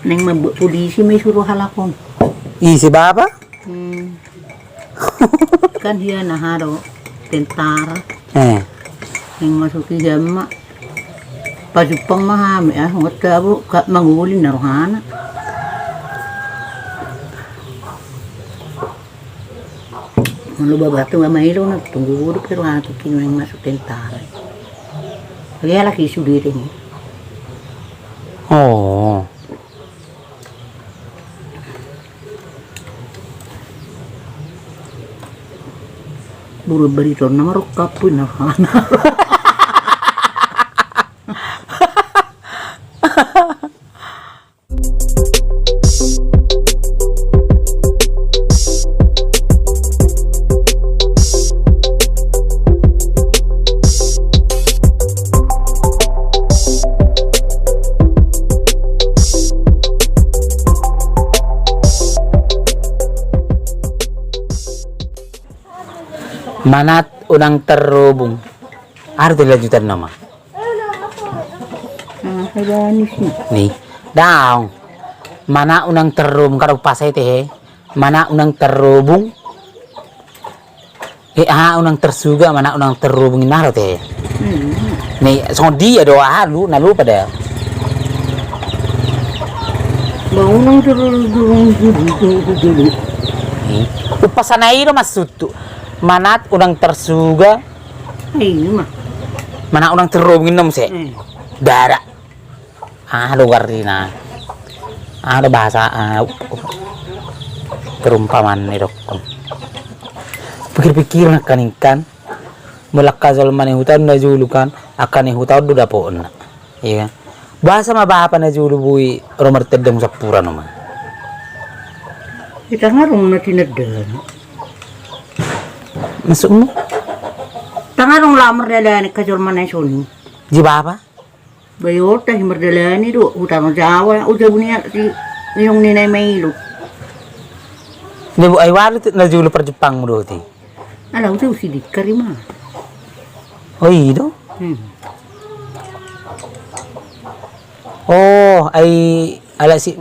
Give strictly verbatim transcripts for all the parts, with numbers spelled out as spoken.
Naeng mambuat polisi ma isuru halak on. Ise bapa? Kan dia na aha do, tentara. Eh. Naeng masuk i jam ma. Pajumpang ma hami, ah, ngot ka bu, ka manguli na rohana. Molo babatu ama ilo na tunggu dulu ke rohana tu kini naeng masuk tentara. Dia lagi sudah ini. Oh. Buru barito na marokkapu na. Manat unang terhubung. Aha do lanjutan nama? Ni daong. Manat unang terhubung, kada umpasa i tehe. Manat unang terhubung. Eh, aha unang tersuga, manat unang terhubung, inna do tehe. Ni songon dia do, aha lu na lupa da. Unang terhubung. Umpasa na i do maksudhu. Manat unang tersuga. Manat unang terhubung inna muse. Dara. Aha do artina. Aha do bahasa, ah, perumpamaan ni dokkon. Pikir-pikir na kan ingkan. Molo angka jolma ni huta on na jolo kan, angka ni huta on do dapotna. Iya kan? Boasa ma bapa na jolo boi ro martendang sampurna ma. Ita ngarung na tinendang. Maksudmu? Tangarung la mardalani angka jolma na i soni. Ji bapa? Bayota si mardalani do, hutano Jawa, o jabu ni si inong ni nai mailo. Ni bu ai walu tu na jolo parjumpangmu do ti. Ala uta usi dikari ma. Oh i do. Hmm. Oh, ai ala si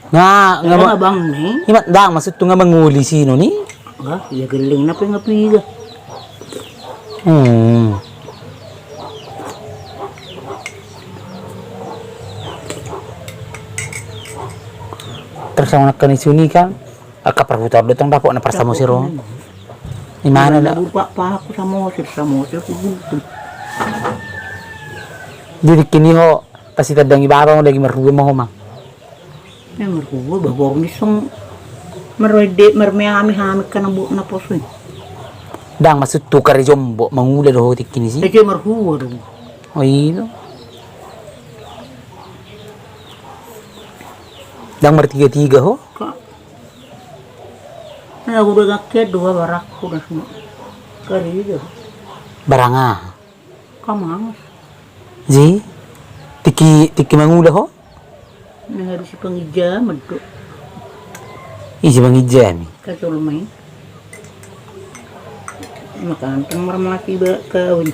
Nga, nga ma-, abang ni. Ima, ndang maksudhu nga mangoli sino ni. Nga, ia geleng na pe nga piga. Hmm. Terus angka ni suni kan, angka parhuta do tong dapot na parsamosir on. Imana da. Bupak paku samosir, samosir ku butuh. Jadi kini ho, pasti tadang i baba, lagi marhua ma ho ma. Ia marhua, ba borngin song marende, marmeami hami angka na bo-, na poso i. Ndang maksudhu kari jombo, mangula do ho tingki ni si. Ece marhua do. Oh, i do. Ndang martiga-tiga ho. Ka. Na udah gakke dua barakku na suma. Kari do. Barang aha? Kamangas. Ji, tingki, tingki mangula ho? Na harus si panginjaman do. Isi panginjami. Kacol main. Makantang marmati ba kawin.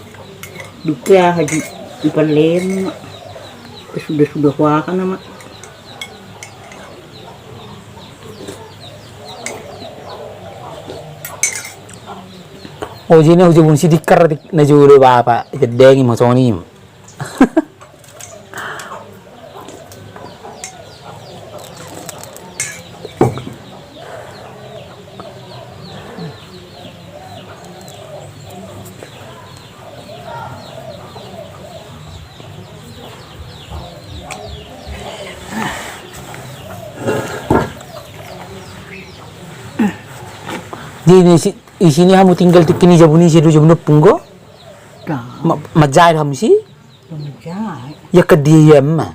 Duka haji ipalem. Sudah-sudah wahana ma. Ojina ujung sidikar na jolo bapa, jedengi ma songoni. Di, di si, di sini hamu tinggal tingki ni jabu ni si do jabu ni punggo? Manjahit hamu si? Manjahit. Ia ke dia ia ma.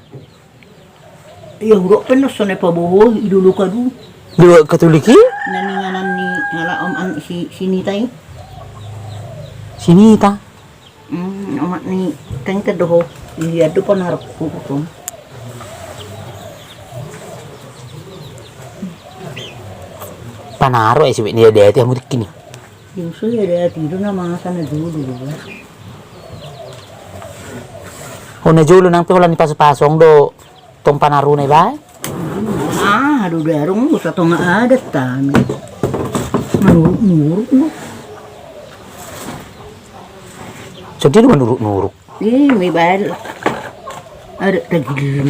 Ia hurok penos sone paboho i dulu kadu. Dua katulik i? Nani nganan ni ala om an si, si Nita i. Si Nita. Hmm, omak ni teng tedoho. Ia do panarok kukutum. Panarok e subik ni ada ati hamu tingki ni. Yang sudah ada ati do na masa na dulu dulu. Ho na jolo nang pe holan ni pasu-pasu do. Tong panaruna i bae. Aduh, darung, usa tonga adat tami. Manuruk-nuruk, no. Jadi lu manuruk-nuruk. Ih, mi bal. Ada tagil.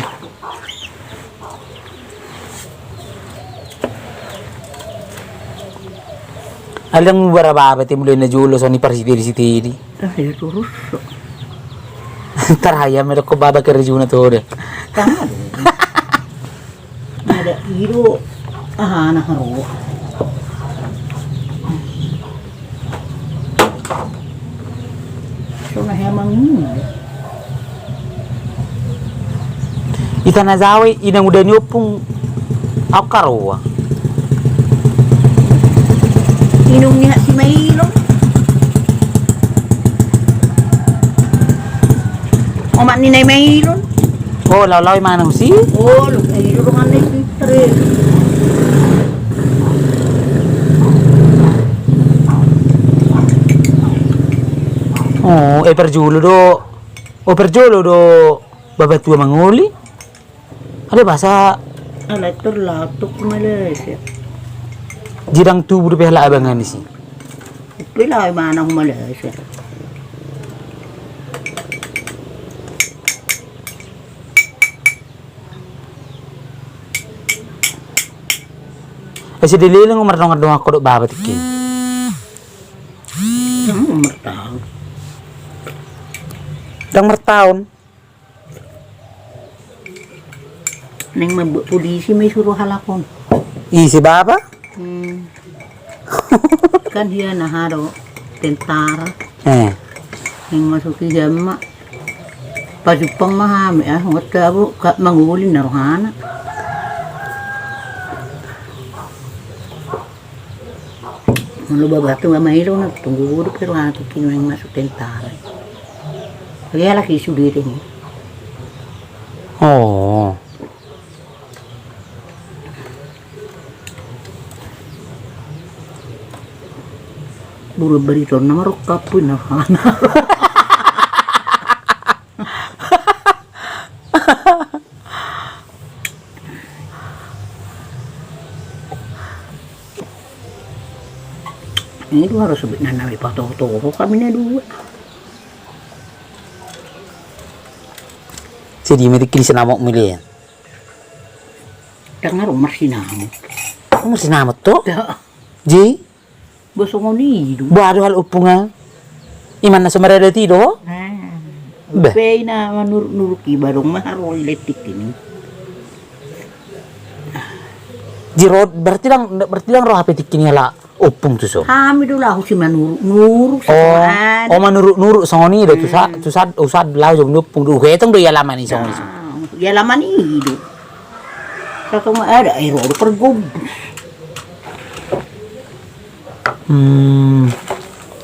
Ada yang bara baba ti mulai na jolo soni parsitedi-sitedi. Ah, ya terus. Tarhaya me dokko baba kerjuna tu dia. Tangan. Ada ido. Ah, anak ro. Sona hea mangun. Ita na jawe inang uda ni ompung. Au karoa. Inung ni hak si mailon. Omak ni nai mailon. Oh, lao-lao i manang si? Oh, lu, eh, lu ruangan ni Fitri. Oh, eh, parjolo do. Oh, parjolo do. Babatua mangoli. Ada bahasa. Ala terlatuk Malaysia. Jidang tubu do pe halak abangan i si. Pe lao manang Malaysia. Ese dileleng mardongan-dongan kodok baba tingki. Dang martaon. Dang martaon. Neng mambuat polisi me suru halakon. Isi baba? Hmm. Kan dia nah ado tentara. Eh. Neng masuki jama. Pajupang ma hami, ah, ngot abu, ka manguli na rohana. Molo babatu ma mailo na tunggu guru pe rohana tu kini neng masuk tentara. Dia lagi sude ini. Oh. Buru bari ton nama rokap pun apa? Ini dua harus sebut nana mi pato-pato kami na dua. Jadi mari kini senamok milian. Tangar umar sinamot. Umar sinamot to? Ji? Bosongon i do. Ba do hal ompung a. Iman na so maradat i do. Beh. Pe ina manuruk-nuruk i barong ma haro i letik ini. Jiro berarti dang berarti dang roha petik ini ala ompung tu so. Kami do lahu si manuruk-nuruk. Oh, manuruk-nuruk songon i do tu sa tu sa usad lahu jom ompung do uhetong do i alaman i songon i. I alaman i do. Satu ma ada air ro pergub. Hmm.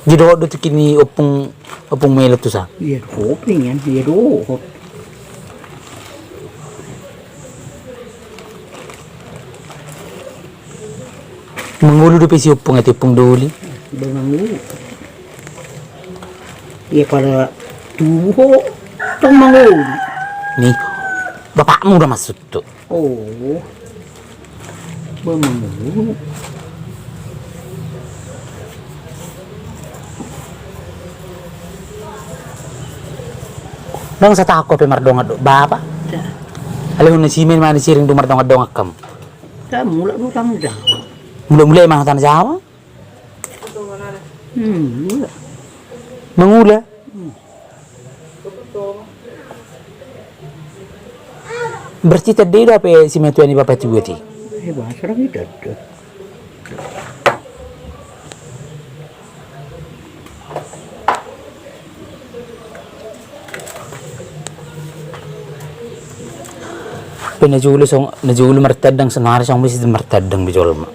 Di dohot do tu kini ompung ompung melo tu sa. Iya dohot ni kan, iya dohot. Mangolu do pe si ompung ate ompung doli. Dia mangolu. Iya pala tubuh ho tong mangolu. Ni bapakmu udah masuk tu. Oh. Ba mangolu. Dang satahak ho pe mardongan do bapa. Alehon na simen ma ni siring do mardongan-dongan kam. Mulak do tanggung jawab. Mulak-mulak ma tanggung jawab. Hmm, mangula. Mangula. Hmm. Berarti tadi do apa si matua ni bapa tua ti? Eh, bahasa lagi tadi. Pe na jolo song na jolo martandang sonari song bisi martandang be jolma.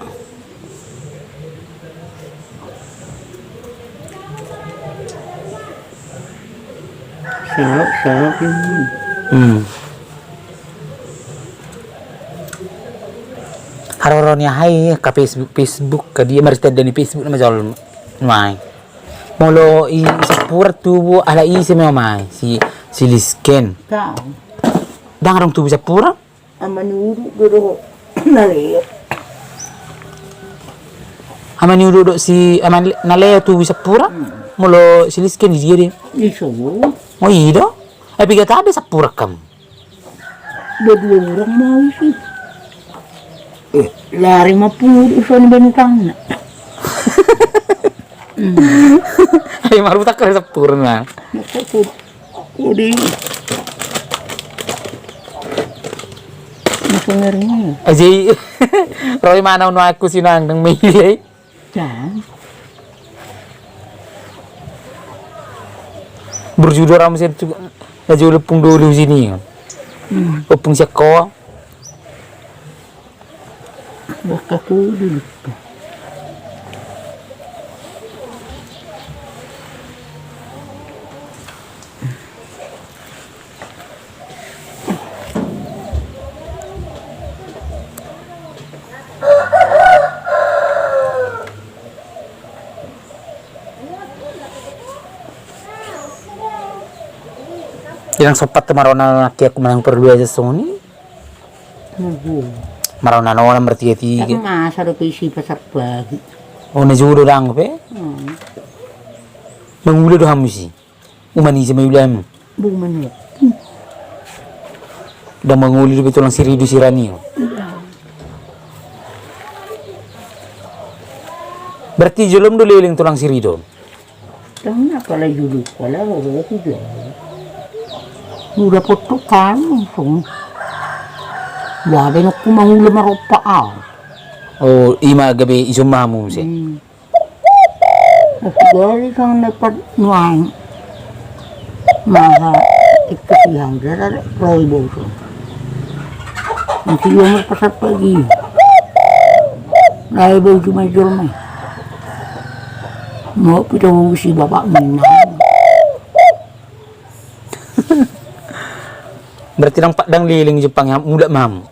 Saut, saut. Hmm. Haroro ni ahai ka Facebook, Facebook ka dia martanda ni Facebook nama jol mai. Molo i sampura tubu ala ise mai si si Lisken. Dang adong tubu sampura. Ama ni uru do doho. Na leo. Ama ni udo do si ama na leo tu bisa pura. Molo si Liska i dia de. Iso. Oh, i do. Ai piga tabe sampurang hamu? Dua dua orang mau sih. Eh, lari ma punggu di usaha ni bani tangna. Ai marutak kare sampurang na. Kode. Masuk ngerinya. Ajai. Roy mana unu aku sinang deng mei. Burju do ramu sian tu na jolo ompung doli husini. Ompung sian koa. Inang sompat tu marona nangkin aku manang perlu aja songoni. Marona nona martiga tiga. Masa do pe isi pasar pagi. Oh, na jolo dang pe. Mangula do hamu si. Uman ise ma ulamu? Uman. Dang mangoli dope tulang sirido sirani. Berarti jolom do leleng tulang sirido. Dang na pala jolo pala ho ho ho. Udah potong kan langsung. Wah, benokku mangula marompa au. Oh, ima gabe ison mamu se. Nasi gari sang dapat nuaeng. Maha ikut yang jalan roi boso. Nasi gari pasar pagi. Lai boso mai jol mai. Mau pita usi bapak menang. Berarti dang pak dang liling Jepang yang mulak mam.